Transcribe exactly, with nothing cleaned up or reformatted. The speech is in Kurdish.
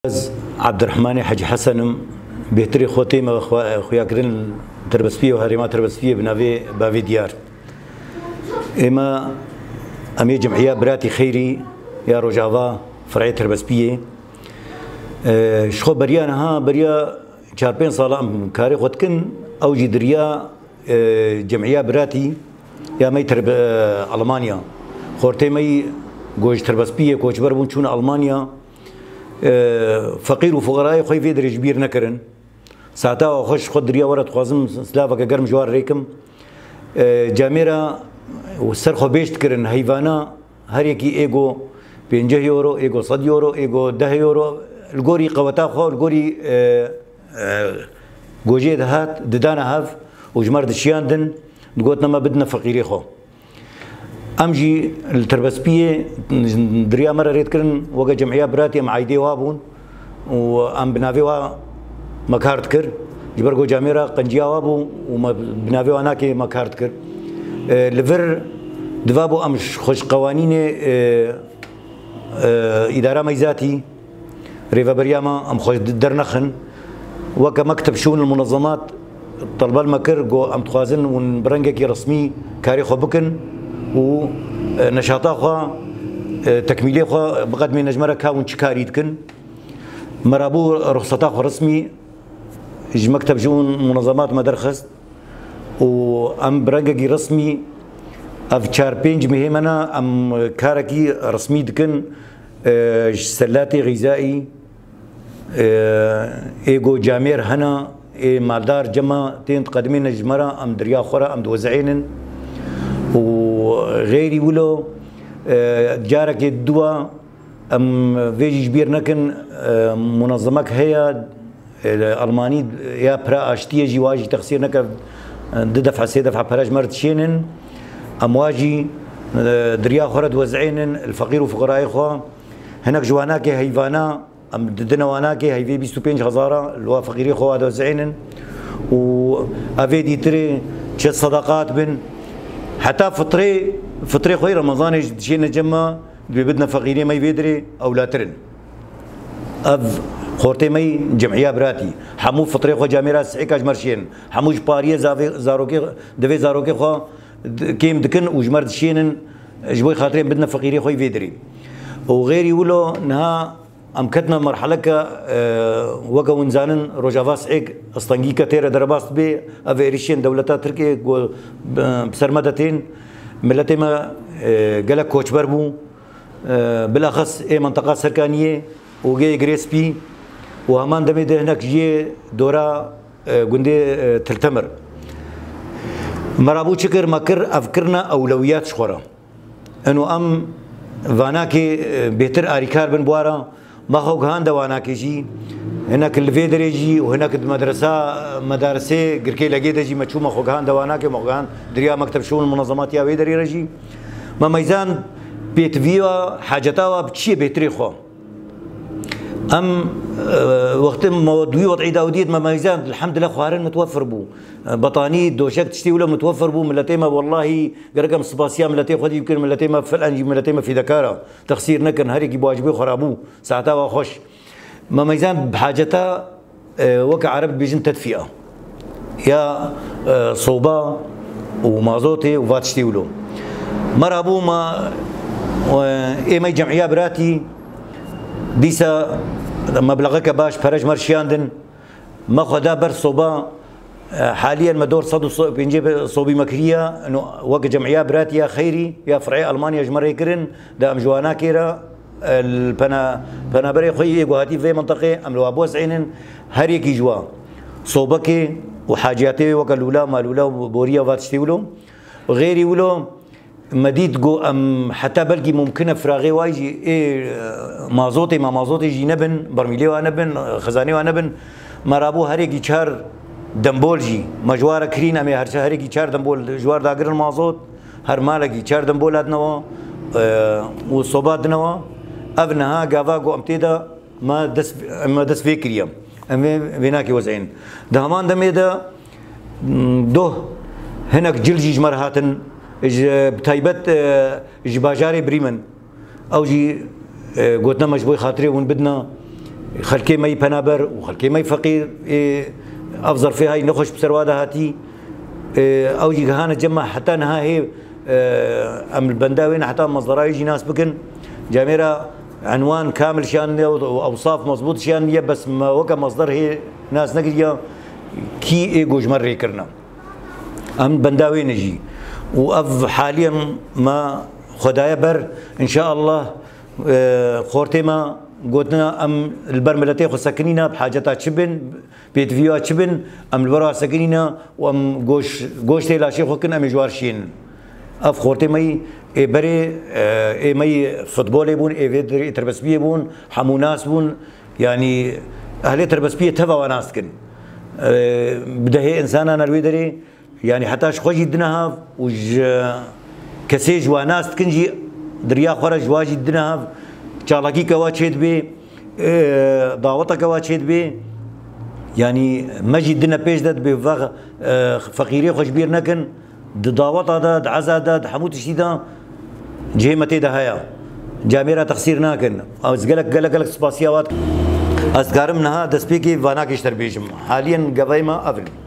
Ez Abdurrahmanê Hecî Hesen im. Bêhtirê xwe tê me xwe-, xuyakirin Tirbespiyê û herêma Tirbespiyê bi navê Bavê Diyar. Ême em ê Cem'iya Biratî Xeyrî ya Rojava, fir'ê Tirbespiyê. E, ji xwe beriya niha, beriya çar pênc sala em karê xwe dikin, ew jî diriya, e, Cem'iya Biratî ya me yî Tirb-, e, Almanya. Xortê me yî ku ji Tirbespiyê koçber bûn çûn Almanya. E, feqîr û fuqerayê xwe yî vê dirê ji bîr nekirin. Saeta we xweş, xwe diriya were dixwazim silaveke germ ji wan rêkim. E, camêra ser xwe bêj dikirin heyvana, her yekî êgo pênceh euro, êgo sed euro, êgo deh euro, li gorî qeweta xwe, li gorî, e, e, gojê dihat, didana hev û ji me re dişiyandin, digotin me bidine feqîrê xwe. Em jî li Tirbespiyê diriya me re rê dikirin, weke Cem'iya Biratî em aîdê wa bûn û em bi navê wa me kar dikir. Ji ber ku camêra qenciya wa bû û me bi navê wa nakê me kar dikir. E, li vir diva bû em ji xwe ji qewanînê, e, e, îdara meyzatî, rêveberiya me em xwe dernexin. Weke mekteb şûn li munezemat telbel me kir, got, em dixwazin hûn bi rengekî resmî karê xwe bikin û, e, neşata xwe, e, tekmîlê xwe biqedimîne ji me re ka hûn çi karî dikin. Me rabû ruxseta xwe resmî ji mekteb şûn munezemat me derxist. û em bi rengekî resmî ev çar pênc mehê me ne, em karekî resmî dikin, e, ji selatê xîzayî, e, ê ku camêr hene, ê maldar cema tên diqedimîne ji me re, em diriya xwe re em diwezînin û xeyrî wilo, e, carekê diwa Em vê jî ji bîr nekin, e, munezemek heye, e, Almanî ya pira aştiyê jî wa jî texsîr neke, e, du defa, sê defa pere ji me re dişênin. Em wa jî, e, diriya xwe re diwezînin, li feqîr û fuqerayê xwe. Hinek ji wanakê heyvana, em didine wanakê heyvê bîst û pênc hezara, li wa feqîrê xwe wa diwezînin. Û evê dîtirê çi sedaqat bin, heta fitrê, fitrê xwe yê Remezanê jî dişêne cem me, Dibê bidine feqîrê me yê vê dirê ewlatir in. Ev xortê me yî cem'iya biratî. Hemû fitrê xwe camêra sihêka ji me re şênin. Hemû ji pariyê zavê-, zarokê, divê zarokê xwe d-, kêm dikin û ji me re dişênin, ji bo xatirê em bidine feqîrê xwe yê vê dirê. Û xêrî wilo niha em ketine merheleke, e, weke hûn zanin, Rojava sihêk stengîke tê re derebas dibe, ev êrişên dewleta Tirkiyê ku bi, bi ser me de tên, miletê me, e, gelek koçber bû. E, bilaxis ê menteqa Serkaniyê û gê Girê Spî û heman demê de hinek jiyê dora, e, gundê, e, Tiltemir. Me rabû çi kir? Me kir, ev kirine ewlewiyat ji xwe re. Eno em vanakê, e, bêtir arîkar bin bi wa re. Me xwe gihande wanakê jî. Hinek li vê derê jî û hinek di medresa, medaresê Girkê Legê de jî me çû, me xwe gihande wanakê, me xwe gihand diriya mekteb şûn munezematiya wê derê re jî. Me meyzand pêtiviya haceta wa bi çiyê bêtirê xwe. Em, e, wextê me duyî wed'î dawidiyê me meyzand, elhamdülillah xwarin mitwefir bû. E, betanî, doşek tiştê wilo mitwefir bû. Miletê me wellahî gerek em spasiya miletê xwe dî bikin. Miletê me filan jî miletê me fîdekar e. Texsîr nekin, her yekî bi wacibê xwe rabû. Saeta wa xweş. Me meyzand bi haceta, e, weke Ereb dibêjin tedfiya. Ya, e, soba û mazotê û va tiştê wilo. Me rabû me, e, ê me cem'iya biratî dîsa meblexeke baş pere ji me re şiyandin. Me xwe da ber soba, e, haliyen me dor sed û pêncî sobî me kiriye. Eno weke cem'iya biratî ya xeyrî ya fir'ê Almanya ji me rê kirin. Da em ji wanakê re, e, li pena-, penaberê xwe yê ku hatî vê minteqê em li wa biwez'ênin, her yekî ji wa sobekê û haciyatê wê weke lûla, malûla û boriya va tiştê wilo. Xêrî wilo me dît ku em heta belkî mumkin e firaxê wa jî ê, e, mazotê, ma mazotê jî nebin, bermîlê wa nebin, xizanê wa nebin. Me rabû her yekî çar dembol jî me ji wa re kirîn, em ê her, her yekî çar dembol ji wa re dagirin mazot. Her malekî çar dembol hatine wa, e, û soba dine wa. Ev niha gava ku em tê de me dest, me dest vê kiriye. Em vê, vê nakê wez'ên. Di heman demê de, m, doh hinek cil jî ji me re hatin, ji, bi taybet, e, ji bajarê Bremen. Ew jî, e, gotina me ji bo xatirê hûn bidina. Xelkê me yî penaber û xelkê me yî feqîr, ê, ev zerfê hay nexweş bi ser wa de hatî. Ê, ew jî gihane cem me heta niha hê, ê, em li benda wê ne heta mezdera wê jî nas bikin. Camêra enwan kamil şiyan niye û ewsaf mezbût şiyan niye, bes me weke mezder hê nas nekiriya kî ê gojmer rê kirine. Em benda wê ne jî. Û ev haliyen me xwe daye ber, înşaallah, e, xortê me gotina em li ber miletê xwe sekinîne, bi haceta çi bin, pêdiviya çi bin, em li ber wa sekinîne û em goş, goştê laşê xwe kin, em ê ji war şînin. Ev xortê me yî ê berê, e, ê me yî futbolê bûn, ê vê dirê tirbespiyê bûn, hemû nas bûn. Yanî ehlê tirbespiyê teva wa nas dikin. E, bi dehê însanan li wê derê, yanî heta ji xwe jî dine hev û ji kesê ji wa nas dikin jî, di riya xwe re ji wa jî dine hev, çalakî ke wa çê dibê, e, daweta ke wa çê dibê, yanî me jî dine pêş de dibê vex, e, feqîrê xwe ji bîr nekin. Di daweta de, di eza de, di hemû tiştî de cihê me tê de heye. Camêra texsîr nakin. Ez gelek, gelek, gelek spasiya wat. Ez dikarim niha destpêkê vanakê ji te bêjim. Haliyen gevayê me ev in.